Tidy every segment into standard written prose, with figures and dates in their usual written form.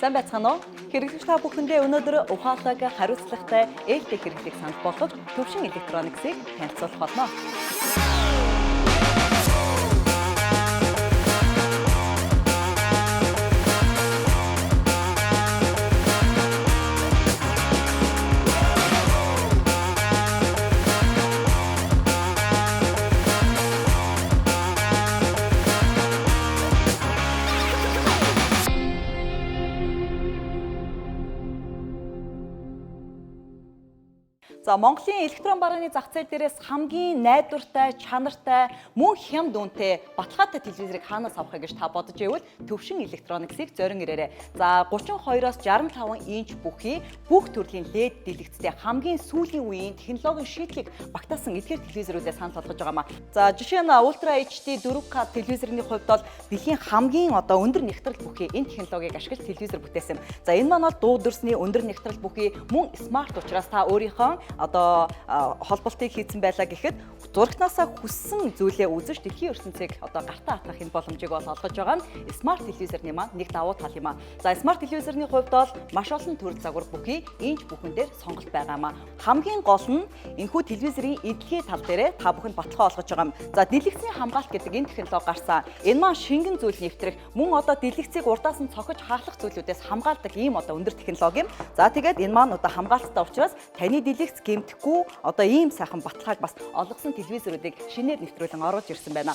Сайн байцгаана уу? Хэрэглэгч та бүхэндээ өнөөдөр ухаалаг, хариуцлагатай ээлтэй хэрэглэх санал болгох Төвшин Electronics-ыг танилцуулах болно. За, Монголын электрон барааны зах зээл дээрээс хамгийн найдвартай, чанартай, мөн хямд үнэтэй баталгаатай телевизорыг хаанаас авах вэ гэж та бодож байвал Төвшин Electronics-ыг зорин ирээрэй. За, 32-оос 65 инч бүхий бүх төрлийн LED дэлгэцтэй хамгийн сүүлийн үеийн технологийн шийдлийг багтаасан эдгээр телевизоруудыг санал болгож байгаа маа. За, жишээ нь Ultra HD 4K телевизорны хувьд бол дэлхийн хамгийн одоо өндөр нягтрал бүхий энэ технологиг ашиглаж телевизор бүтээсэн. За, энэ маань бол дуу дүрсний өндөр нягтрал бүхий мөн смарт учраас та өөрийнхөө одоо холболтыг хийцэн байлаа гэхэд зурагтнаасаа хүссэн зүйлээ үзэж дэлхийн ертөнцийг одоо гартаа атгах энэ боломжийг бол олгож байгаа нь смарт телевизорны маань нэг давуу тал юм а. За, смарт телевизорны хувьд бол маш олон төрөл загвар бүхий инч бүхэн дээр сонголт байгаа юм а. Хамгийн гол нь энэхүү телевизорын эдлэгээ тал дээрээ та бүхэнд баталгаа олгож байгаа юм. За, дэлгэцний хамгаалт гэдэг энэ технологи гарсан. Энэ маань шингэн зүйл нэвтрэх, мөн одоо дэлгэцийг урдаас нь цохиж хаалах зүйлүүдээс хамгаалдаг ийм одоо өндөр технологи юм. За, тэгээд энэ маань одоо хамгаалттай учраас таны дэлгэц гэмтэхгүй одоо ийм сайхан баталгааг бас олгосон телевизоруудыг шинээр нэвтрүүлэн оруулж ирсэн байна.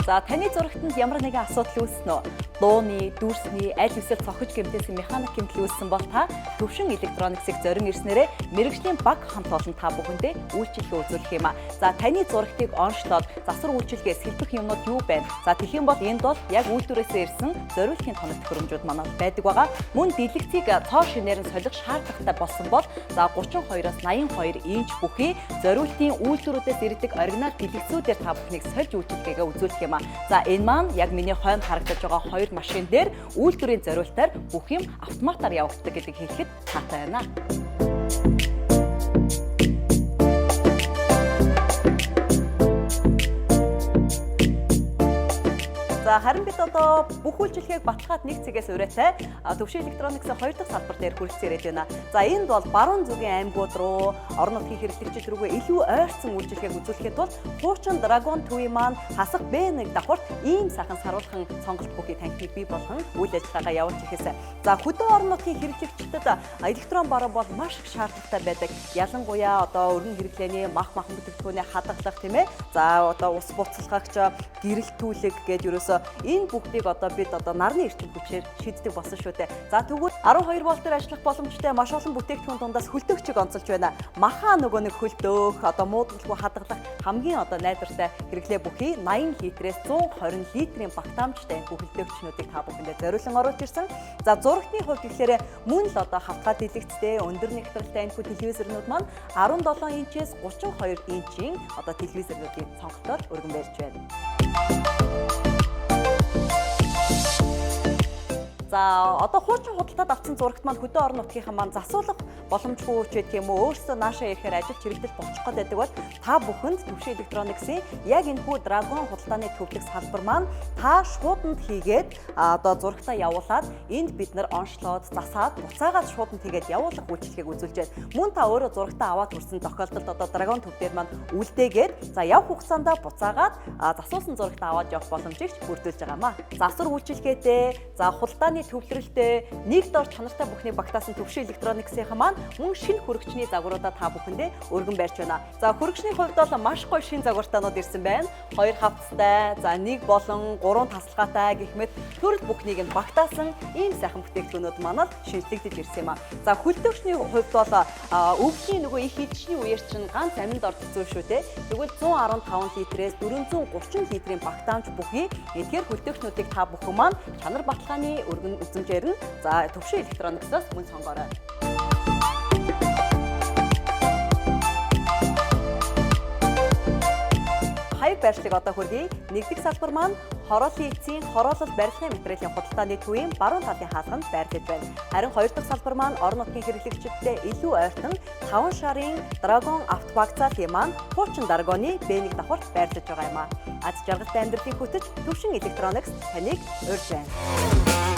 За, таны зурагтанд ямар нэгэн асуудал үүснэ үү? Дууны, дүрсний, аль эсвэл цохиж гэмтээсэн механик гэмтэл үүссэн бол та Төвшин Electronics-ыг зорин ирснээрээ мэргэжлийн баг хамт олон та бүхэндээ үйлчилгээ үзүүлэх юм а. За, таны зурагтыг онцлоод засвар үйлчилгээ сэлбэх юмнууд юу байна? За, тэгэх юм бол энд бол яг үйлдвэрээсээ ирсэн зориултын тоног төхөөрөмжүүд манай байдаг байгаа. Мөн дэлгэцийг цоо шинээр нь солих шаардлагатай болсон бол за 32-оос 82 инч бүхий зориултын үйлдвэрүүдээс ирдэг оригинал дэлгэцүүдээр та бүхнийг сольж үйлчилгээгээ үзүүлэх юм а. За, энэ маань яг миний хойно харагдаж байгаа хоёр машин дээр үйлдвэрийн зориултаар бүх юм автоматар явагддаг гэдэг хэлэхэд таатай байна. За, харин бид одоо бүх үйлчилгээг баталгаад нэг цэгээс урайтай Төвшин Electronics-ийн хоёр дахь салбар дээр хүрэлцэн ирээд байна. За, энд бол баруун зүгийн аймагуд руу, орон нутгийн хэрэглэгчид рүүгээ илүү ойрцсон үйлчилгээг үзүүлэхийн тулд хуучин Dragon төвийн маань хасах B1 давхарт ийм сайхан саруулхан сонголт бүхий танхимыг бий болгон үйл ажиллагаагаа явуулж эхэлсэн. За, хөдөө орон нутгийн хэрэглэгчдэд электрон баруун бол маш их шаардлагатай байдаг. Ялангуяа одоо өргөн хэрэглээний мах махан бүтээгдэхүүнээ хадгалах, тийм ээ. За, одоо ус буцалгагч, гэрэлтүүлэг гээд ерөөсөө энэ бүгдийг одоо бид одоо нарны эрчим хүчээр шийддэг болсон шүү дээ. За, тэгвэл 12 вольтоор ажиллах боломжтой маш олон бүтээгдэхүүн дундаас хөлдөөгчийг онцолж байна. Маха нөгөө нэг хөлдөөх, одоо муудгалгүй хадгалах хамгийн одоо найдвартай хэрэглээ бүхий 80 литрээс 120 литрийн багтаамжтай энэ хөлдөөгчнүүдийг та бүхэндээ зориулан оруулж ирсэн. За, зурагтны хувьд гэхээр мөн л одоо хавтгай дэлгэцтэй өндөр нягтралтай энэхүү телевизорнууд маань 17 инчээс 32 инчийн одоо телевизорнуудын сонголтоор өргөн барьж байна. За, одоо хуучин худалдаад авсан зурагт маань хөдөө орон нутгийнхан маань засуулах боломжгүй ч гэх юм уу, өөрсдөө наашаа ирэхээр ажил чирэгдэл болчих гээд байдаг бол та бүхэнд Төвшин Electronics-ийн яг энэхүү Dragon худалдааны төвлөх салбар маань та шууданд хийгээд одоо зурагтаа явуулаад энд бид нар онцлоод засаад буцаагаад шууданд хийгээд явуулах үйлчилгээг үзүүлж байна. Мөн та өөрөө зурагтаа аваад хүрсэн тохиолдолд одоо Dragon төв дээр маань үлдээгээд, за, явах хугацаанд буцаагаад засуулсан зурагтаа аваад явах боломжийг бүрдүүлж байгаа маа. Засвар үйлчилгээтэй, за, худалдааны төвлөрөлтэй нэг дор чанартай бүхний багтаасан Төвшин Electronics-ийн маань мөн шинэ хөргөчний загваруудаа та бүхэндээ өргөн барьж байна. За, хөргөчний хувьд бол маш гоё шинэ загвартаанууд ирсэн байна. Хоёр хавцтай, за, нэг болон гурван тасалгаатай гэх мэт төрөл бүхнийг нь багтаасан ийм сайхан бүтээгдэхүүнүүд маань л шинжлэгдэж ирсэн юм а. За, хөлдөөгчний хувьд бол өвлийн нөгөө их идшний үеэр чинь ганц аминд ордог зүйл шүү дээ. Тэгвэл 115 литрээс 430 литрийн багтаамж бүхий эдгээр хөлдөөгчнүүдийг та бүхэн маань чанар баталгааны өргөн үзэмжээр нь за Төвшин Electronics-аас мөн сонгоорой. Хаяг байршлыг одоо хүргэе. Нэгдэх салбар маань Хорооллын эцсийн хороолол барилгын материалын худалдааны төвийн баруун талын хаалганд байрлаж байна. Харин хоёр дахь салбар маань орон нутгийн хэрэглэгчдэд илүү ойртон 5 шарын Dragon автовокзалын маань хуучин Даргоны B1 давхарт байрлаж байгаа юм а. Аз жаргалтай амьдралын хөтөч Төвшин Electronics таныг урьж байна.